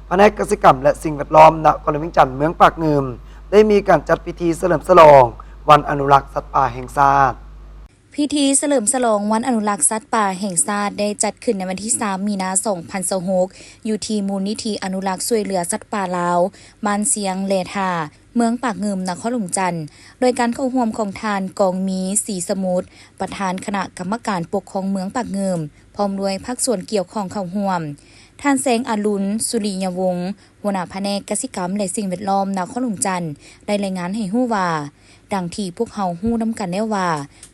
ພະແນກກະສິກຳ ແລະ ສິ່ງແວດລ້ອມນະຄອນຫຼວງວຽງຈັນ ເມືອງປາກງື່ມ ໄດ້ມີການຈັດພິທີສະເຫຼີມສະຫຼອງວັນອະນຸລັກສັດປ່າແຫ່ງຊາດ. ພິທີສະເຫຼີມສະຫຼອງວັນອະນຸລັກສັດປ່າແຫ່ງຊາດ ໄດ້ຈັດຂຶ້ນໃນວັນທີສາມ ມີນາ ສອງພັນຊາວຫົກ ຢູ່ທີ່ມູນນິທິອະນຸລັກຊ່ວຍເຫຼືອສັດປ່າລາວ ບ້ານຊຽງແລທ່າ ເມືອງປາກງື່ມ ນະຄອນຫຼວງວຽງຈັນ ໂດຍການເຂົ້າຮ່ວມຂອງທ່ານ ກອງມີ ສີສະໝຸດ ປະທານຄະນະກຳມະການປົກຄອງເມືອງປາກງື່ມ ພ້ອມດ້ວຍພາກສ່ວນກ່ຽວຂ້ອງເຂົ້າຮ່ວມ. ທ່ານ ແສງອະລຸນ ສຸລິຍະວົງ ຫົວໜ້າພະແນກກະສິກຳ ແລະ ສິ່ງແວດລ້ອມນະຄອນຫຼວງວຽງຈັນ ໄດ້ລາຍງານໃຫ້ຮູ້ວ່າ, ດັ່ງທີ່ພວກເຮົາຮູ້ນຳກັນແລ້ວວ່າ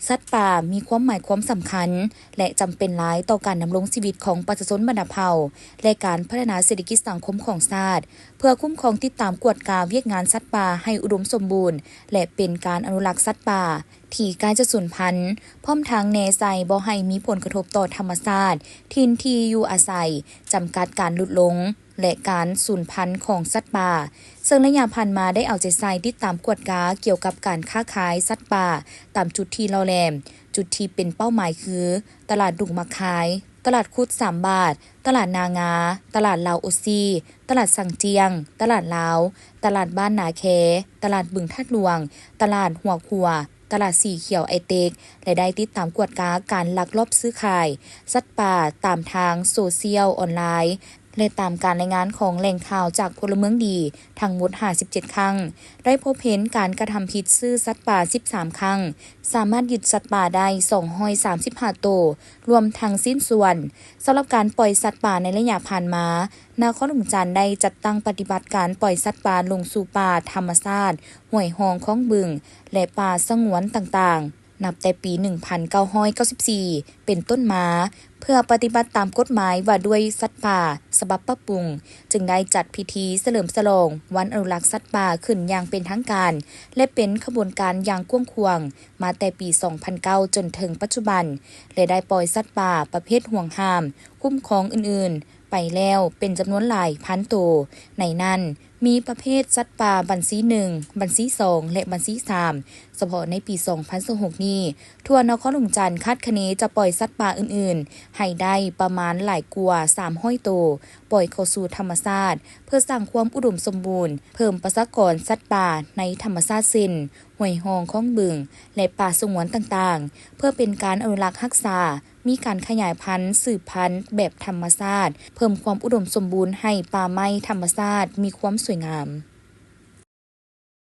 ສັດປ່າມີຄວາມໝາຍຄວາມສຳຄັນ ແລະ ຈຳເປັນຫຼາຍຕໍ່ການດຳລົງຊີວິດຂອງປະຊາຊົນບັນດາເຜົ່າ ແລະ ການພັດທະນາເສດຖະກິດສັງຄົມຂອງຊາດ, ເພື່ອຄຸ້ມຄອງ, ຕິດຕາມ, ກວດກາວຽກງານສັດປ່າໃຫ້ອຸດົມສົມບູນ ແລະ ເປັນການອະນຸລັກສັດປ່າທີ່ໃກ້ຈະສູນພັນ, ພ້ອມທັງແນໃສ່ບໍ່ໃຫ້ມີຜົນກະທົບຕໍ່ທຳມະຊາດ, ຖິ່ນທີ່ຢູ່ອາໄສ, ຈຳກັດການຫຼຸດລົງ ແລະ ການສູນພັນຂອງສັດປ່າ, ເຊິ່ງໄລຍະຜ່ານມາໄດ້ເອົາໃຈໃສ່ຕິດຕາມກວດກາກ່ຽວກັບການຄ້າຂາຍສັດປ່າຕາມຈຸດທີ່ຫຼໍ່ແຫຼມ, ຈຸດທີ່ເປັນເປົ້າໝາຍຄື ຕະຫຼາດດົງໝາກຄາຍ, ຕະຫຼາດຂຸດສາມບາດ, ຕະຫຼາດນາງາ, ຕະຫຼາດລາວໂອຊີ, ຕະຫຼາດສັງຈຽງ, ຕະຫຼາດລາວ, ຕະຫຼາດບ້ານນາແຄ, ຕະຫຼາດບຶງທາດຫຼວງ, ຕະຫຼາດຫົວຂົວ, ຕະຫຼາດສີຂຽວໄອເຕັກ ແລະ ໄດ້ຕິດຕາມກວດກາການລັກລອບຊື້ຂາຍສັດປ່າຕາມທາງໂຊຊຽວອອນລາຍ ແລະ ຕາມການລາຍງານຂອງແຫຼ່ງຂ່າວຈາກພົນລະເມືອງດີ ທັງໝົດຫ້າສິບເຈັດຄັ້ງ, ໄດ້ພົບເຫັນການກະທຳຜິດຊື້ສັດປ່າສິບສາມຄັ້ງ, ສາມາດຍຶດສັດປ່າໄດ້ສອງຮ້ອຍສາມສິບຫ້າໂຕ, ລວມທັງຊິ້ນສ່ວນ. ສຳລັບການປ່ອຍສັດປ່າໃນໄລຍະຜ່ານມາ, ນະຄອນຫຼວງວຽງຈັນໄດ້ຈັດຕັ້ງປະຕິບັດການປ່ອຍສັດປ່າລົງສູ່ປ່າທຳມະຊາດ ຫ້ວຍຮ່ອງ ຄອງບຶງ ແລະ ປ່າສະຫງວນຕ່າງໆ ນັບແຕ່ປີໜຶ່ງພັນເກົ້າຮ້ອຍເກົ້າສິບສີ່ເປັນຕົ້ນມາ, ເພື່ອປະຕິບັດຕາມກົດໝາຍວ່າດ້ວຍສັດປ່າ ສະບັບປັບປຸງ, ຈຶ່ງໄດ້ຈັດພິທີສະເຫຼີມສະຫຼອງວັນອະນຸລັກສັດປ່າຂຶ້ນຢ່າງເປັນທາງການ ແລະ ເປັນຂະບວນການຢ່າງກວ້າງຂວາງ ມາແຕ່ປີສອງພັນເກົ້າຈົນເຖິງປັດຈຸບັນ ແລະ ໄດ້ປ່ອຍສັດປ່າປະເພດຫວງຫ້າມ, ຄຸ້ມຄອງອື່ນໆ ໄປແລ້ວເປັນຈຳນວນຫຼາຍພັນໂຕ. ໃນນັ້ນ ມີປະເພດສັດປ່າບັນຊີໜຶ່ງ, ບັນຊີສອງ ແລະ ບັນຊີສາມ. ສະເພາະໃນປີສອງພັນຊາວຫົກນີ້, ທົ່ວນະຄອນຫຼວງຈັນຄາດຄະເນຈະປ່ອຍສັດປ່າອື່ນໆ ໃຫ້ໄດ້ປະມານຫຼາຍກວ່າສາມຮ້ອຍໂຕ, ປ່ອຍເຂົ້າສູ່ທຳມະຊາດ ເພື່ອສ້າງຄວາມອຸດົມສົມບູນ, ເພີ່ມປະຊາກອນສັດປ່າໃນທຳມະຊາດເຊັ່ນ ຫ້ວຍຮ່ອງ ຄອງບຶງ ແລະ ປ່າສະຫງວນຕ່າງໆ, ເພື່ອເປັນການອະນຸລັກຮັກສາ, ມີການຂະຫຍາຍພັນ, ສືບພັນແບບທຳມະຊາດ, ເພີ່ມຄວາມອຸດົມສົມບູນໃຫ້ປ່າໄມ້ທຳມະຊາດມີຄວາມສວຍງາມ.